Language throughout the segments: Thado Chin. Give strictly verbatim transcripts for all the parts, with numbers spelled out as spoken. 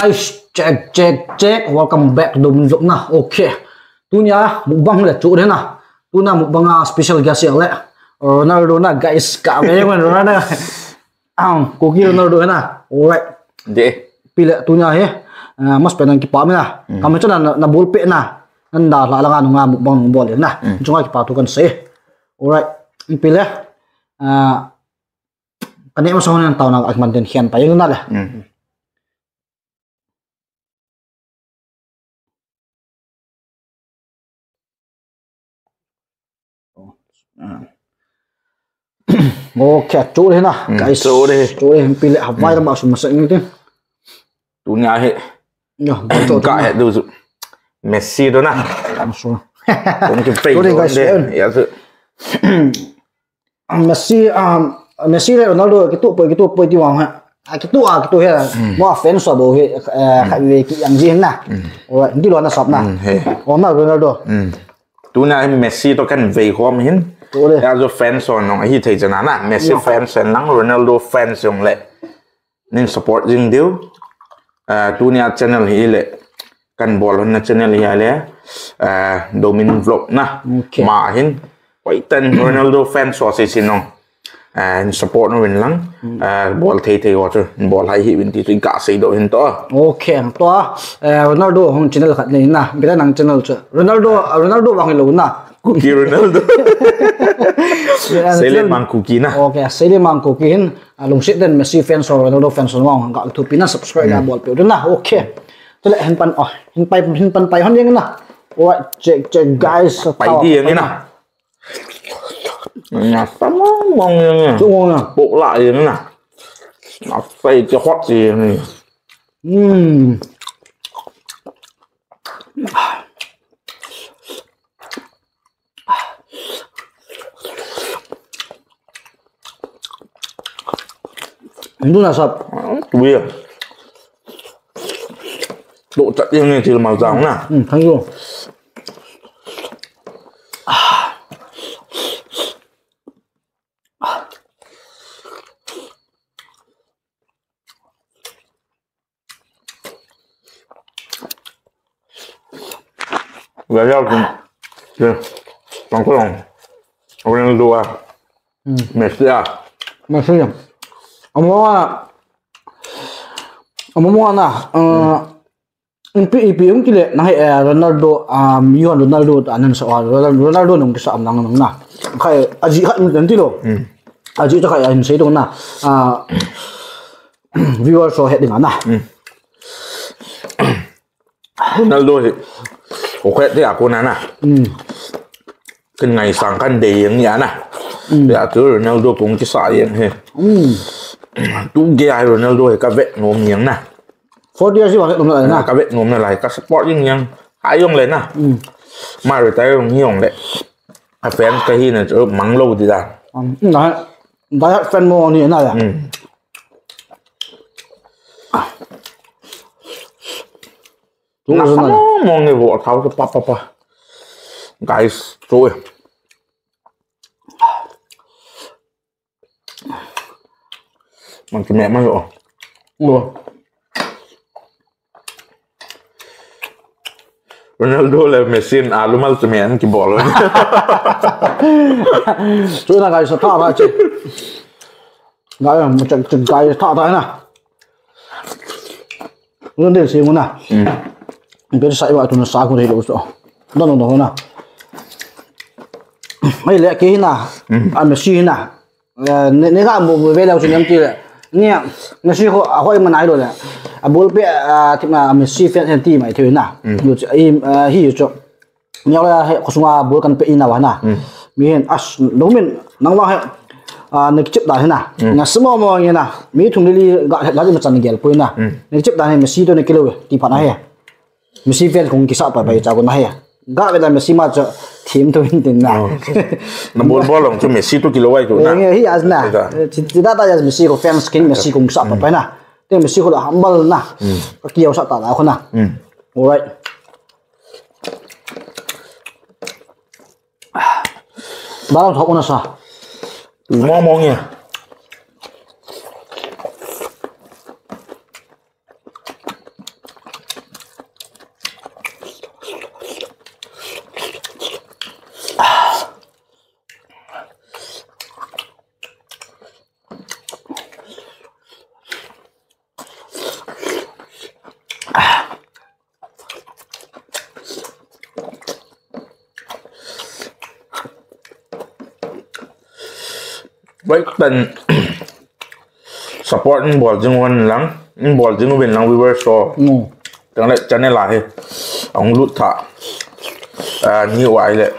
Guys, check, check, check. Welcome back to Domin Vlog na. Okay. Tunia mukbang le chu na. Tunia mukbang a special guest le Ronaldo na, guys, ka ve ngon Ronaldo. Ang, Kuki Ronaldo na. Alright. De. Pi le tunia hi. Ah, mas pe nang kipa me na. Mm. Kami chu na, na ball pe na. Nanda la la nga nunga mukbang nung bol na. Mm. Chunga kipa thu kan sei. Alright. Pi le. Ah, Kani masang hon tao na ka man den hian pa yung na le. Mm. Okay, chu le na. Mm, guys, chu le. Chu le, pi le, Hawaii ma sum sa ngi tin. Tunia hi. Yo, ka he du. Messi do na. Ka so. Kong ki pe. Chu le, guys, de. Ya, so. Messi, um, Messi le Ronaldo, kitu poi, kitu poi ti vang ha. A, kitu a, kitu he. Mm. Mo fans so bo he, eh, kha ve ki yang ji na. Mm. O, ndi lo na sap na. Mm, he. O na Ronaldo. Mm. Tunia Messi to kan ve khom hin. Tu le. Ya jo fans so no, hi thei chana na. Messi fans sen lang, Ronaldo fans jong le. Nin support jing diu. Ah, tunia channel hi le. Kan bol hon na channel hi le. Ah, Domin Vlog na. Okay. Ma hin. Wai tan Ronaldo fan so se sin no. Ah, support no win lang. Mm. Ah, bol thei thei wa chu. Bol hai hi win ti chu ka sei do hin to. Okay, to. Eh, Ronaldo hong channel khat nei na. Bira nang channel chu. Ronaldo, Ronaldo wang lo na. Kuki Ronaldo. Seile mang Kuki na. Okay, Seile mang Kuki hin. A, lungset den Messi fans ho, Ronaldo fans ho, ngong, ga thupi na subscribe na bol pe na. Okay. Tule, hin pan, oh, hin pai, hin pan pai hon jeng na. Alright, check, check, guys. Pai di jeng na. Na, pa mong mong jeng na. Tu mong na. Pok la jeng na. Na, pai ke hot jeng na. Hmm. Hindu na sap. Tui a. Lo chat jeng ni til mal jang na. Hmm, thank you. Gaya tu. Ya. Tang ko long. Orang dua. Hmm. Messi a. Messi a. Amo a. Amo mo na. Eh, ipi, ipi yung kile na, eh, Ronaldo, um, Yuan Ronaldo ta nan sa, Ronaldo, Ronaldo nung kisa am nang nang na. Khai aji khat mun ti lo. Hmm. Aji ta khai an sei dong na. Ah, viewers ho het ding na. Hmm. Ronaldo hi. Ko khet te a ko na na. Hmm. Ken ngai sang kan dei jeng ni a na. Hmm. Ya tu Ronaldo kong kisa jeng he. Hmm. Tu ge ai Ronaldo hi ka vet nom jeng na. Forty years wa nom na na. Ka vet nom na lai ka support jeng jeng. Ai jong le na. Hmm. Ma retire jong ni jong le. A fan ka hi na chu mang lo di da. Um, na, da fan mo ni na ya. Hmm. Tu na sa na. Mong nge vo thau pa pa pa. Guys, tu e. Mang ki me mang o. Wo. Ronaldo le Messi in alu mal chumi an kibol. Chu na guys, sa tha na che. Guys, ma chak chak guys, tha tha na. Ronaldo se mu na. Mm. Be sa iwa tu na sa ku re lo so. No, no, no, na. Ai le ke hi na. Mm. A Messi hi na. Eh, ne, ne ga mu, mu ve leu chu nem ti le. Ni, Messi ho, a hoi ma nai lo le. A ball pe, a, ti ma, Messi fan hen ti mai thei na. Mm. Yu chu, i, a, hi yu chu. Ni la he, ko sunga ball kan pe ina wa na. Mm. Mi hen, as, no min, nang wa he, a, ne kichep da he na. Mm. Na smo mo nge na. Mi thum li li ga, ga ma chan gel poi na. Mm. Ne kichep da he Messi to ne kilo ti pha na he. Messi fan kong kisa pai pai cha ko na he. Ga ve la Messi ma cha thim to hin tin na. Oh. Na bol bol long chu Messi to kilo wai to na. Nge hi as na. Ti, ti da ta as Messi ko fans kin Messi kong sa pai pai na. Te Messi ko la humble na. Mm. Ka kiau sa ta la ko na. Mm. Alright. Ba la thok na sa. Mo mo nge. Vai tan support in bol jing uvin lang, in bol jing uvin lang viewers ho. Hmm. Tang le channel a hi. Ahung lut tha. Ah, ni uva ahile.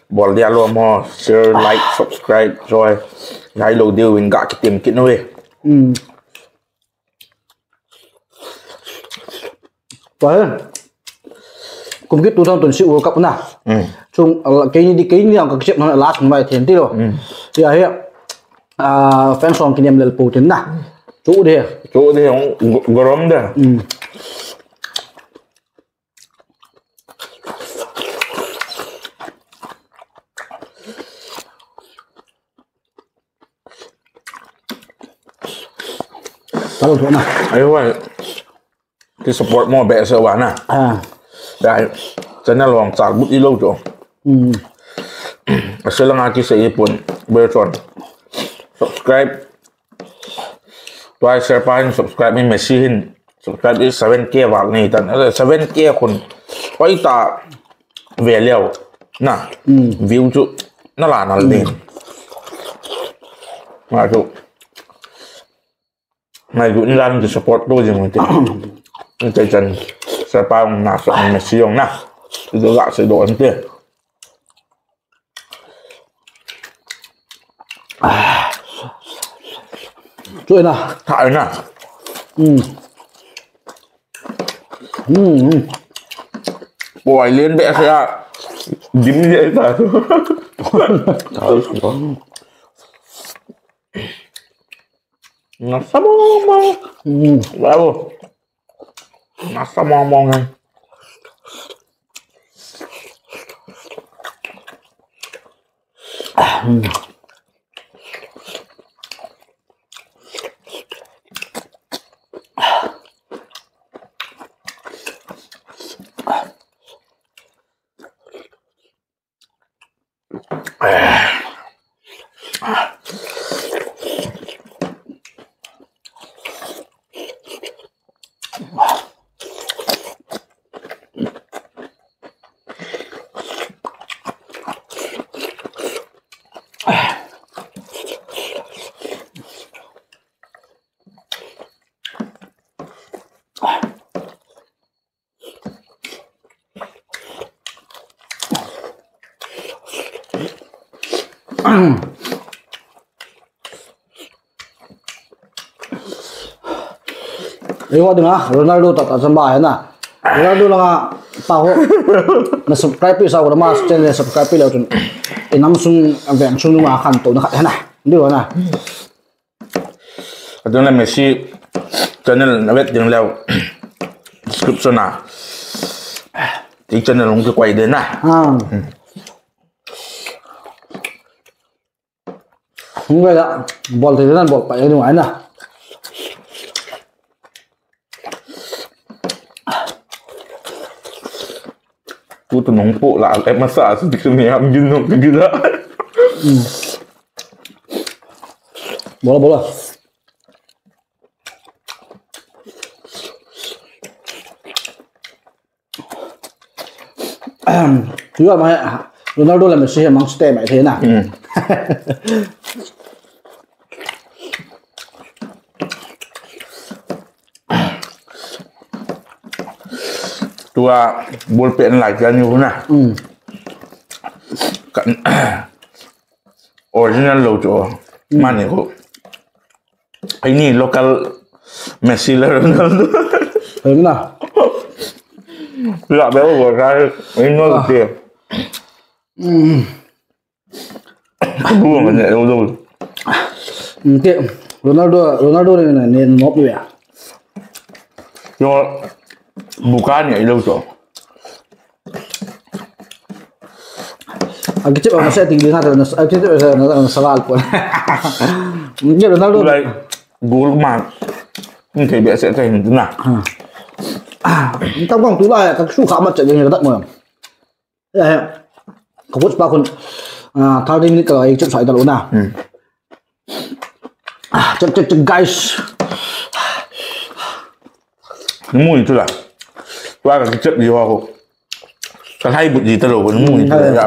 Bol dia lom ho, share, like, subscribe, join. Ngai lou diu in ga kitim kit uve. Hmm. Tua hi. Kum kit two thousand twenty-six World Cup na. Mm. Chung, ala, keini di, keini ang ka kisep na last mai then ti lo. Mm. Tia hi, ah, fans song kinem lel pu tin na. Chu de. Chu de, go-, gorom de. Mm. Talo tho na. Ai wa. Ki support mo behseh uva na. Ah. Dai. Channel hung chal but ilou chu. Hmm. Ase langa kisei pon. Berson. Subscribe. Tua Serpa hin subscribe, mi Messi hin subscribe, i seven K val nei tan. Seven K khun. Pai ta ve leo. Na. Hmm. View chu na la nal ding. Hmm. Ma chu. Ngai gu in lam ki support to jing te. Te chan Serpa na so Messi jong na. Ti do la se do ante. Chu na. Tha na. Hmm. Hmm. Poi len behseh a. Dim je ta. Nasa mong mong. Hmm. Bravo. Nasa mong mong. Hmm. Eiho dinga Ronaldo tah tah chamba hena. Ronaldo langa pa ho. Na subscribe pi sa ko ma channel subscribe pi leu chun. Inam sung veng sung nunga khantouna khat hena. Di ho na. Adun le Messi channel na vet ding leu. Description a. Ti channel hung kikoi de na. Ah. Hmm. Hung ve la, bol te nan bol pa e nung ai na. Tu tu nung po la, e masa su ti ni am gin nung ti gila. Hmm. Bola, bola. Ahem. Tua mai, Ronaldo le Messi hi mang stay mai thei na. Hmm. Tua ball pen lai ka ni na. Hmm. Kan, original lou chu. Hmm. Mani ko. Ini local Messi le Ronaldo. Hei na. La be wo ga, ino te. Hmm. Bu ma ne lo. Hmm, te Ronaldo, Ronaldo ne ne nop ni ya. Yo, bukan ya lo to. Akichep ang sa ting din natin, akichep sa na sa lal po. Hindi, Ronaldo. Tulai, goal ma. Hindi, biasa sa hindi na. Ah, ang tawag tulai, kag suka mat sa din, dak mo. Eh, kaput pa kun, ah, thirty minute ka, akichep sa italo na. Hmm. Ah, check, check, check, guys. Mui tu la. Tua ka kichep di ho ko. Ka hai bu ji ta lo, bu ni ta ya.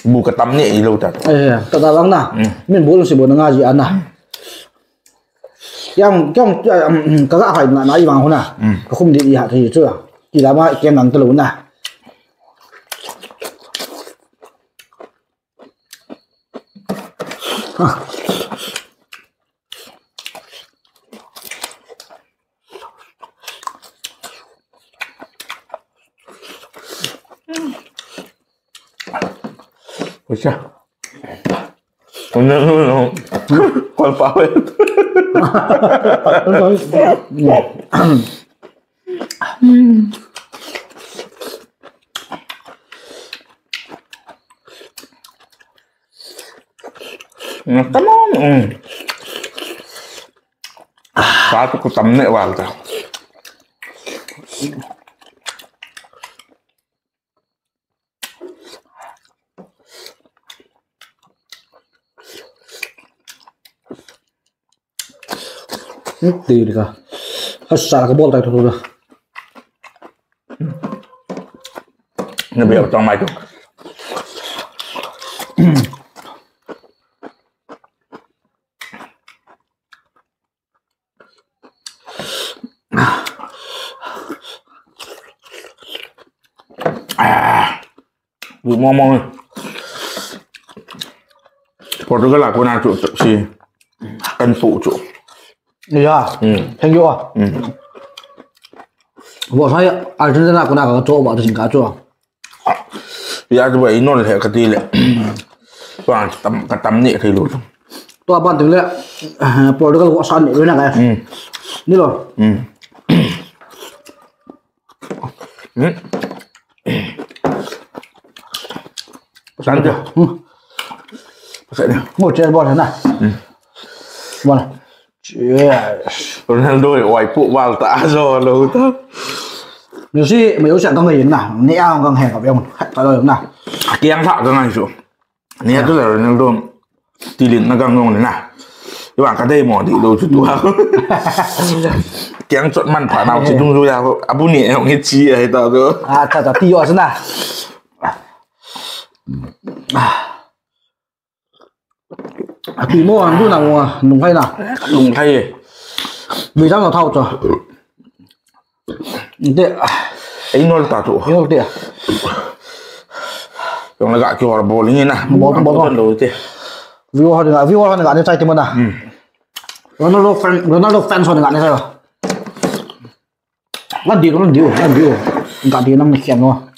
Bu ka tam ni i lo ta. Eh, ta da lang na. Min bu lo si bu na nga ji ana. Yang, yang, ka ga hai na, na i wang ho na. Ka khum di i ha thei chu. Ti la ma i ken nang ta lo na. Ôi cha. Con nước nuôi nó. Con pháo ấy. Come on. Sa tu ko tamne wal ta. Ti ka. Hasa ka bol tai tu tu. Na bia tong mai tu. Ah. Bu mo mo. Portugal a kona chu chu si. Kan pu chu. Ya. Thank you ah. Bo sai Argentina kona ka chu ba chu ka chu. Ya chu ba i nol he ka ti le. Ba tam ka tam ni thei lo. To ban ti le Portugal ko san ni na ka. Ni lo. Sanja. Mo che bol na. Bol. Yes. Ronaldo wai pu wal ta zo lo ta. Messi me usa kang ngai na. Ni a kang he ka be. Hai ta lo na. Kiang tha kang ngai su. Ni a tu Ronaldo. Tilin na gang nong na. Iwan ka dei mo di lo chu tu ha. Kiang chot man pha nau chi dung lu ya. Abu ni ong hi chi ai ta tu. A ta ta ti yo sana. A ti mo an du na mo nung hai na. Nung hai. Bi jang no thau cho. Te. Ei nol ta tu. Ei nol te. Jong la ga ki hor bol ni na. Bol, bol. Lo te. View ho na, view ho na ga ni chai ti mo na. Ronaldo fan, Ronaldo fans ho na ga ni chai. La di, la di, la di. Ga di nang ni kian no.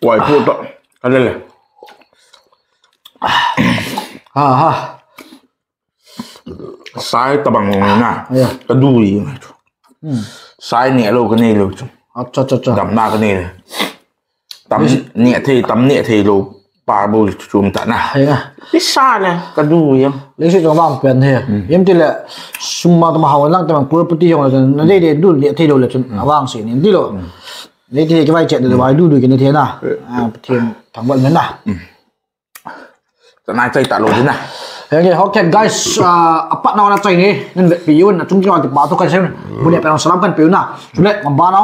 Wai pu to. Ka le le. Ha ha. Sai tabang na. Ka du yi. Sai ni lo ka ni lo chu. Acha acha acha. Dam na ka ni. Tam ni thei, tam ni thei lo. Pa bu chum ta na. Hai na. Pisa le ka du yam. Le si jong vang pen he. Yam ti le sum ma ta ma hau lang ta ma crorepati jong le na de de du ni thei lo le chun. Avang si ni di lo. Ni thei ki vai che de vai du du ki ni thei na. A, Pathen thangvah na. Ta na chai ta lo di na. Okay, okay guys, a pat na na chai ni. Nin ve pi yun na chung ki wa ti pa tu kan sem. Bu ne pe na salam kan pe na. Chule ma ba na.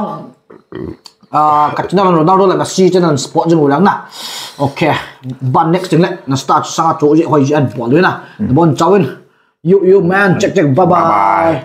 Ah, ka channel Ronaldo le Messi channel support jing u lang na. Okay. Ban next thing le na start sanga chu je hoi je an bol na. Bon chawin. You you man, check check, bye bye.